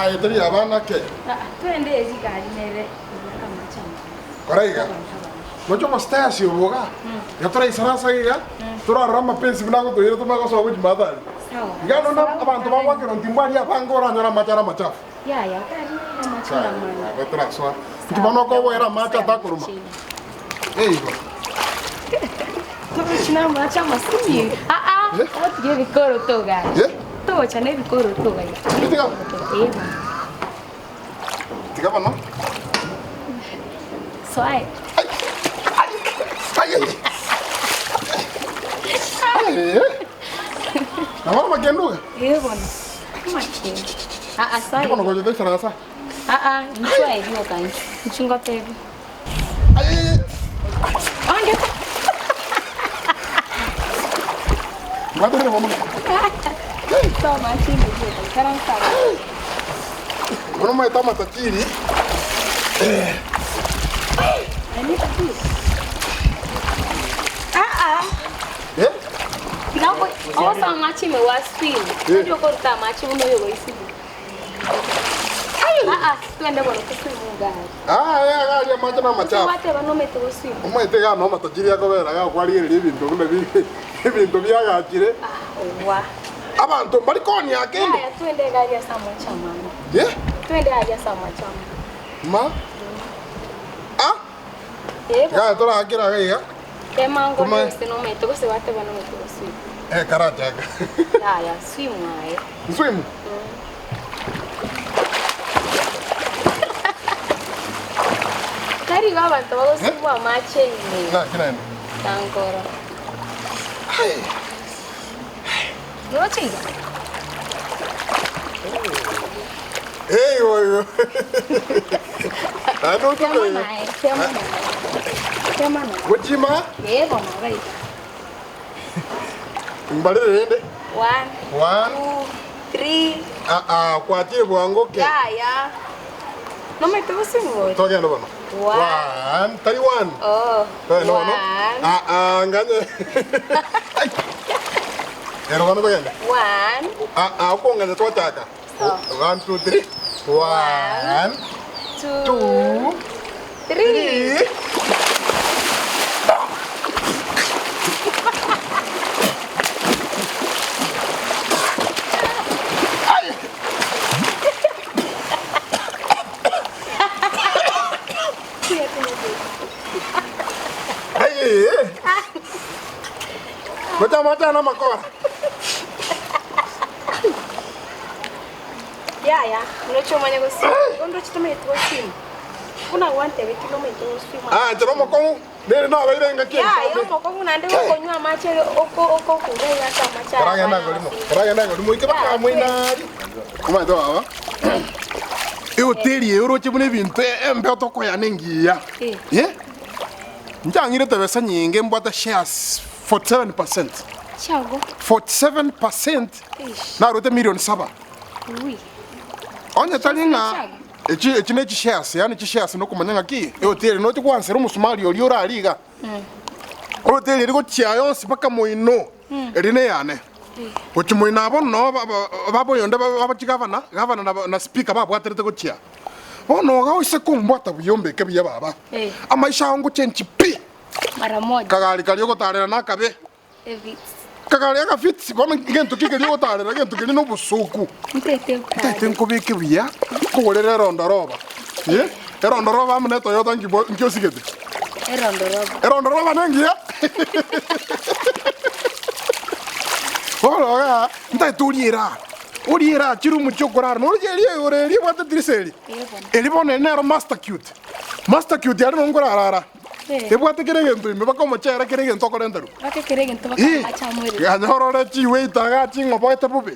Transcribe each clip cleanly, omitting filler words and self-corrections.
Aye tori abana ke. Twende egari nere ebwate amache amange. Kora iga, noche obostairs obo iga, iga toraisaransa iga, torarore amapensi buna agotoira tomanye gosoa gochia mathari. Sawa. Iga nonya abanto bagoakera ontimbu aria abange oranyore amache are amachafu. Yaya, tari amache Sawa, amange. nabo torasoa. Inki bono okoboera amache atakoruma? Eigo. Togochi na amache amasinyi. Ah ah, Eh? otige ebikoroto iga. Eh? Togocha na ebikoroto iga. Tiga. Eh. Tiga bono. Soae. Ai! Ai! Ai! Ai! Eh? Nabo amakenduga? Eh bono. Amakendu. Ah ah, soae. Bono gocha toisaransa. Ah ah, inchwa ebio kanchi. Inchungotebi. Ai! Ange. Mwaterere bono. Toma chinde bioka. Ikaransa. Bono omanyete amatatiri. Ah ah. Eh? Nabo osa amache ime wa swim. Eh. Ndio koruta amache buno yogo isibi. Ah ah, twende bono kuswim gari. Ah, eh, gari amache na amachafu. Wateba nomete goswim. Omanyete iga no amatajiri akobera iga kwarigereria ebinto buna bi ebinto biagachire. Ah, owa. Abanto mbari koonia kende. Yaya twende gari ase amache amang'e. Eh? Twende gari ase amache amang'e. Ma? Ah? Eh, Iga torakera iga iga. temango Koma- gose nomete gose wateba nomete goswim. Eh, karachaka. Yaya, swim aye. Swim. Tari igo abanto bagosibwa amache ime. Naki naende. Tankoro. Ai. Noroche iga? Hey, oyo. Naende Tema otobe. naye, tema naye. Tema naye. Gochima, Eh, bono iga. mbarere rende. One, One. two, three. Ah, ah, kwachire bwango ke. Yaya. Nomaete gosibwa ore? Togenda bono. One. One. Tari one. Oh. Togenda bono. One. Ah, ah, nganye. Ai. Ero bono togenda. One. Ah, ah, okonganya twachaka. Sawa. One, two, three. One, Two. two, Three. three. Ai. Ai. Gocha macha na makora. Yaya, noroche omanye goswima. Igo ndoche tomaete goswima. Buna gwantebeti nomaete goswima. Ah, nche nomokong'u. Nere nabeire engaki Yaya, entambe. omokong'u naende gokonywa amache oko okokura iga ase amache aya Karagenda abana ngorimo. abasiri. Karagenda ngorimo ike baka moinari. Omanyete baba. Ehoteli eye oroche buna ebinto embeo tokoyana engiya. Eh. Eh? Nchang'irete besa nyinge mbwate shares 47%. Chiago. 47% Eish. narwete million saba. Ui. Onye tari ng'a Chiago. echi echi ne chishares yaani chishares nokomanya ng'aki ehoteli noche gwansera omosumari oria orare iga. Ehoteli eri gochia yonsi mpaka moino eri neyane. Gochia moino abwo noo ba- ba- baba oyonde ba- baba chigavana, gavana na na speaker babwaterete gochia. Bono iga oise kombwata buya ombeke buya baba, Eh. amaisha ao ngochenchi pi! Mara moja. Kagari karia ogotarera nakabe, Evits. kagari aka fits bono gento ki keria ogotarera gento keria na obosoku. Ntaete Ntaete nkare. nkobeke buya, nkogorere erondoroba, eh, erondoroba amo na etoyota nki bo nki osigete? Erondoroba. Erondoroba nengiya? Bono igaa, ntaete orie eraha, orie eraha chiroom chiokorara, noroche eria igoro eria ebwate edirisa eria, eria bono eri nero master cute, master cute aria nabo nkorara ara, ebwate kera egento ime mpaka omochere kera egento okorenterwa. Mpaka kera egento mpaka Ii, amache amoerete. ganya orore chiwaiter igaa ching'oboete bobe,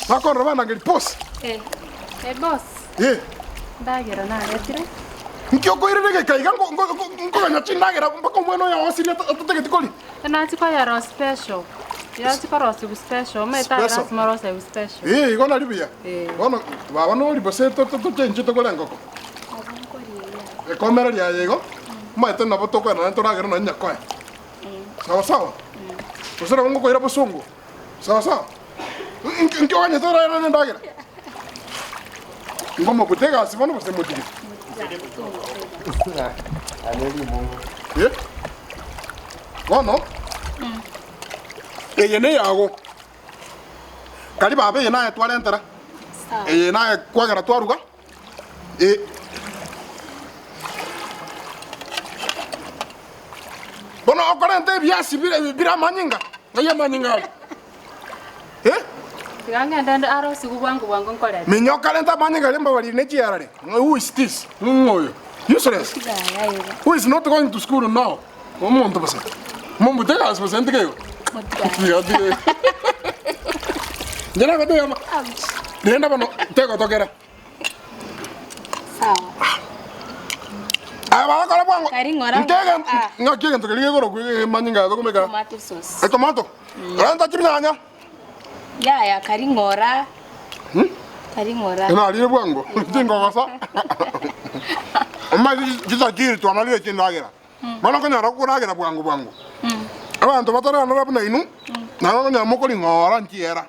bakorora banangeria boss, Eh. Eh boss, eh. ndagera naretire. Nki okoirera egeka iga nko- nko- nko- nkoganya chindagera mpaka omwana oyo aosirie ata- atatageti koria? Nachi koyara special. Yachi korosiwu special. Omanyete aye Special? lasima orosiwu special. Ee, igo nari buya. Eh. Bono baba nori gose to- to- tochenche togore engoko. Ekomera riaye igo, omanyete nabo tokoenana toragere nonya nyakoe. Sawa sawa? Gose nabo ngokoira bosongo. Sawa sawa? Nki nki oganyete oraenane endagera? Nkomobute egasi bono gose motige? Eh? Bono, eye neyago. Kari baba eye naye twarentera. Eye naye kwagera twaruga. Eh. Bono okorenta ebiasi bire bire amanyinga, ng'ai amanyinga are? Eh? Tiga ngende nde arosigwe bwango bwango nkorete. Minyoka renta amanyinga aria mbabarire ne chiarare. Who is this? Ng'o oyo? Useless. Who is not going to school now? Omonto bosa. Mombute egasi bosa ntige igo. Tiga tiga igo. Inche nagotebia ama rende bono tegotokera. Sawa. Aya bagokora bwango. Kari ng'ora Nkege ah. ng'aki egento keria gekorokwa emanyinga aya tokomeka. Tomato sauce. Etomato. Renta chinyanya. Yaya kari ng'ora. Kari ng'ora. Narire bwango tinkogosa. Omanyete chisakiri twamarire chindagera. Bono okonyora okoragera bwango bwango. Abanto bataranora buna inwe, nabo okonyora mokoring'ora nchiera.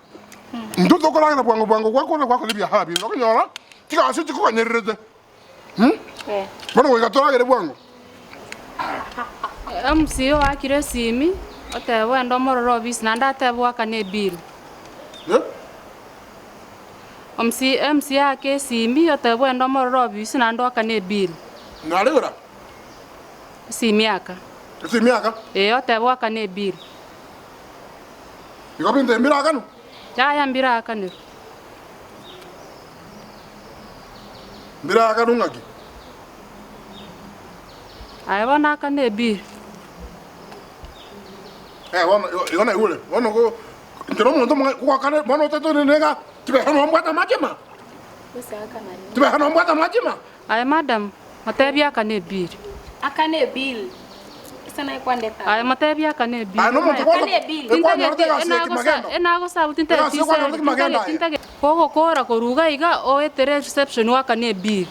Intwe tokoragera bwango bwango gwakora gwakora ebiashara binde okonyora chigasi chikoganyererete. Bono goika toragere bwango. MC oakire esimi, otebe ogende omorore ofisi naende atebe oakane ebill. MC MC aake esimi, otebe ogende omorore ofisi naende oakane ebill. Narigora. Ase emiaka. Ase emiaka. Ee, otebe oakane ebill. Igo binto mbiraakanwe? Yaya, mbiraakanirwe. Mbiraakanwe ng'aki? Aye bono akana ebill. Eh, bono igo igo naigure, bono go inche na omonto omong'aini kogwakana bono otete onene iga, tibesa nombwate amachima, tibesa nombwate amachima. Aye madam, motebie akane ebill. Akane ebill. Ase naye kwandeta. Aye motebie akane ebill. Aye nomonto Akane kwanza ebill. ekwanyorete egasi ya kimagendo. Enagosabu tintageti Egasi ekwanyorete kimagendo aye. tintageti kogokora korwa iga iga oetere reception oakane ebill.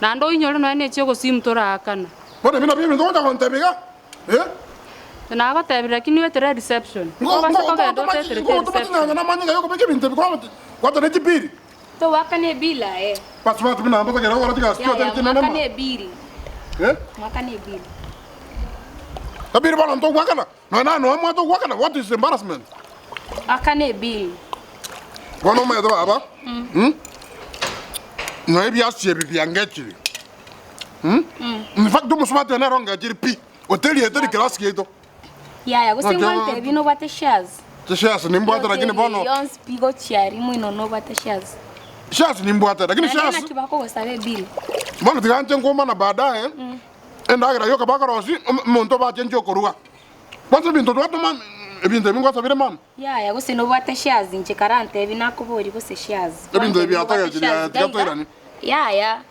Naende oinyore nonya ne chiogosimu toraakana. Bono ebi nabio ebinto ogocha gontebia iga, eh? Nagotebire lakini oetere reception. Obase kogenda oteterete Ngogotoma chinyanya reception. na amanyinga yokobeka ebinto ebi kwatana echipiri. Towakane ebill aye. Basubati buna mbotagere gokora chigasi Yaya, chiotari chinene mwakane ma. ebill. Eh? Mwakane ebill. Ebill bono ntogwakana, nonya naye noe mwate ogwakana, what is embarrassment? Akane ebill. Bono omanyete baba, mm? Nonya ebiasi ebi biangechire. Mm? In fact omosubati one nere ongechire pi, oteri eteri class yaito. Yaya, gose Naki- ngwantebi nobwate shares. Chishares nimbwate lakini bono Yonsi pi gochia rimwe ino nobwate shares. shares nimbwate lakini Naende shares naki bakogosaba ebill. bono tiga nche nkomana baadaye endagera yoka bakorosia omonto obache nche okoruga. Kwanza ebinto twatoma ebinto ebi ngosabire mama. Yaya gose nobwate shares inche karantebi nakobori gose shares. Ebinto ebi Kwantebi nobwate biatagechiri shares aya tiga gaiga. toiranie. Yaya.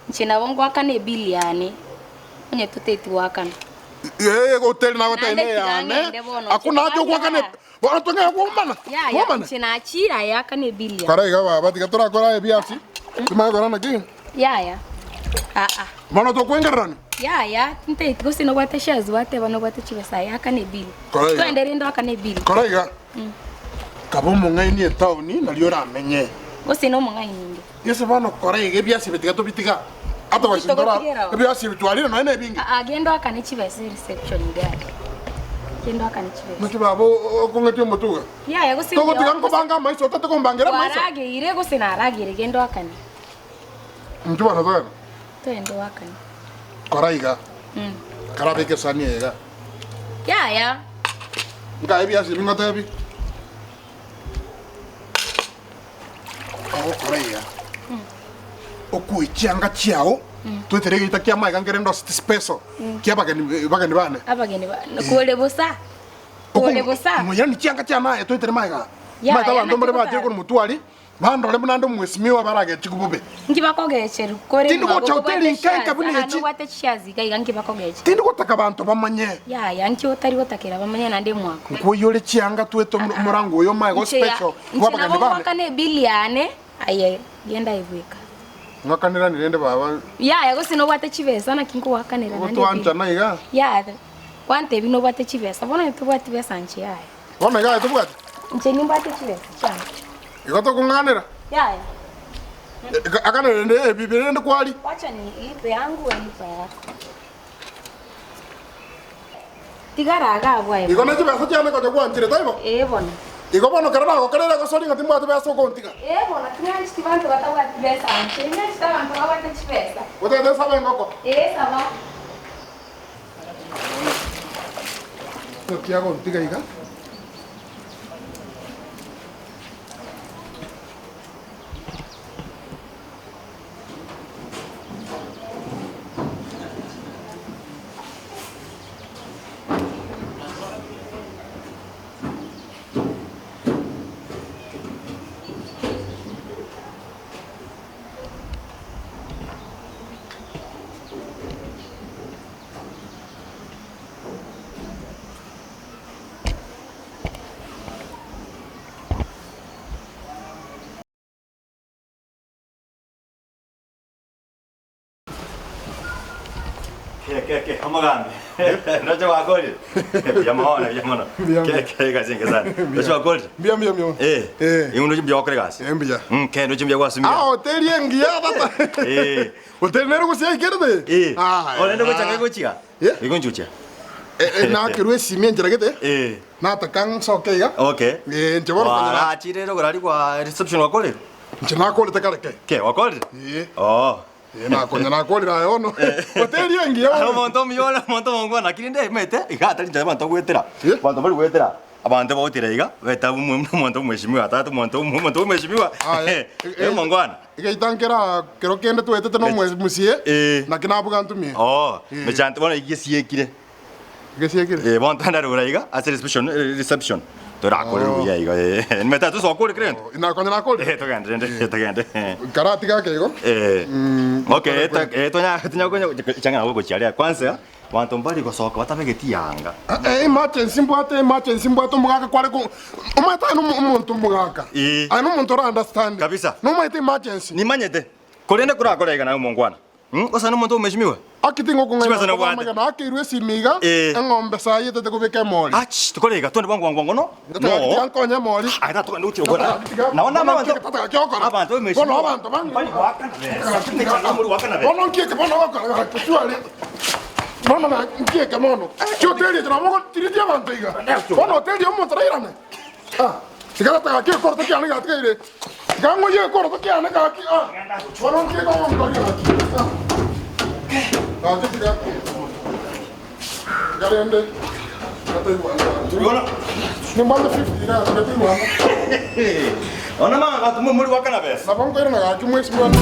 Inche nabo ngoakana ebill yane, onye toteti goakana. Ee, goteri nagotebia Naende ne tiga yane, ng'ende bono, akwo inche nache ogoakana tiga bono tong'ee kwomana, Yaya, kwomana. inche nachire aye akana ebill yane. Kora iga baba, tiga torakore ebiasi, timanye kora naki, Yaya, aa. bono tokwengererania. Yaya, tintageti gose nobwate shares gwateba nobwate chibesa aye akana ebill. Kora iga. Twende rende oakane ebill. Kora iga, kaba omong'aini etaoni nario oramenye. Gose nomong'aini inde. Yeso bono kora iga ebiasi ebi tiga tobitiga. Otherwise ndora Togotigera oo. ebiasi ebi twarire nonya na ebinge. Aa genda oakane chibesa ereception iga aria. Genda oakane chibesa. Naki baba okong'etia omotwe iga? Yaya gose Togotiga nkobanga amaiso otete kombangera amaiso? Kwarageire gose narageire genda oakane. Inchuo bono togende. Togende oakane. Kora iga. Karabeke esani eye iga. Yaya. Nkae ebiasi ebi ngotebi. Ogokora iga, okue chianga chiao, toetere egeita kia amaiga nkere ndoseti special kia abageni bageni bane. Abageni ba kore bosa, kore bosa. Moirani chianga chiane aye toetere maiga. Yaya, Omanyete abanto mbare naki bachire gotara. korwa motwari, bandore buna ande omwesimigwa baragechiwe bobe. Nki bakogecherwa kore Tindi mwago gocha kobwate hoteli nke shares, nke buna aha, echi. nobwate chishares iga iga nki bakogecherwa. Tindi gotaka abanto bamanye. Yaya, nki otari gotakera bamanye naende mwako. Nkoiyore chianga twete omorango oyo omae go Inche ya- special inche bwa abageni nabo bane. ngoakana ebill yane, aye genda aye bweka. Ng'akanerani rende baba. Yaya gose nobwate chibesa naki nkogoakanera naende ebill. Gotwanchana iga. Yaya, kwantebia nobwate chibesa, bono onye tobwati besa inche yaya. Bono iga aye tobwati? Inche nimbwate chibesa chiane. Igo tokong'anera? Yaya. Akana rende ebi rende kwari. Wacha nilipe yangu we lipa yako. Tigara iga abwo aye Igo bono. ne chibesa chiane konya gwanchire taibo? Ee bono. Igo bono kero nagokorire egosori ng'a timbwati besa ogontiga. Ee bono, ting'ancheti banto batabwati besa inche, ing'anchete abanto babwate chibesa. Otagete nsabe engoko? Ee saba. Naki agontiga iga? Ke ke ke omogambi. Ndoche gwakorire. Mbuya mono, mbuya mono. Mbuya Ke mbuya. ke egasi enke sana. Ndoche gwakorire. Mbuya mbuya mbuya. Eh. Eh. Igo ndoche mbuya gwakora egasi. Eh, mbuya. Ke ndoche mbuya gwasumire. Ah, hoteli engiya tata. Eh. Hoteli nere gose yaikerete? Eh. Ah, Orende gochaka gochiga. Eh. Igo nchuchia. Eh, eh, nakerwa esimi enchera gete. Eh. Nataka nsoke iga. Okay. Eh, inche bono konyora. Warachire rogoro aria kwa reception wakorire? Inche nakorete kare ke. Ke wakorire? Eh. Oh. Eh, nakonya nakorire aye bono. Hoteli engiya bono. Omonto omuya ore omonto omongwana lakini ndemete iga atari inche abanto goetera. Eh. Abanto mbari goetera. Abanto bagotira iga beta omonto omweshimiwa tata omonto omonto omweshimiwa. Aye. Eh omongwana. Egeita nkera kero kende twetete na omosie, Eh. naki nabuga ntumie. Oh, Eh. mechanto bono gesiekire. Gesiekire. Eh, bono twandarora iga ase reception, eh, reception. Torakore Oh. buya iga. Eh, nimeta tosokore kere gento. Nakonya nakore. Eh, togende rende, togende. Karatiga ake igo. Eh. Mm, Okay, tore- eh, tonya tonya konya changa nabo gochiaria. Kwanza abanto mbari gosoka batabegeti yanga. Eh, emergency mbwate emergency mbwate omogaka kware ko omanyete aye nomo- omonto omogaka. Eh. Aye nomonto ora understand. Kabisa. Nomanyete emergency. Nimanyete. Korende korakore iga naye omongwana. Mm, gose nomonto omweshimiwa? Aki tingokong'aina Chibesa koba nobwate. amagena akeirwe esimi iga, Eh. eng'ombe sayi etete kobeka emori. Ach, tokore iga, twende bwango bwango no. Tiga nkonye emori. Aye tata togende gochia gokora. Tiga- Nabo nama abanto. Tata gaki okora. Abanto b'emeshimiwa. Bono abanto bange. Bari goakana besa. Tiga muri goakana besa. Bono nkieke bono gokora gaki surely. Bono gaki nkieke mono. Chioteri echi nabo mogotiritia abanto iga. Bono hoteli omonto arairane. Ah, tiga tata gaki ekoroto kiane gatigaire. Tiga ng'oyie ekoroto kiane gaki ah. Bono nkieke omonto gaki. Ah. Gaki tiga. Tiga rende. Tiga toigwane gaki. Bono. Nimbwate 50 iga tiga toigwane. Ona manga abanto muri goakana besa. Nabo nkoirana gaki mwesi bwana.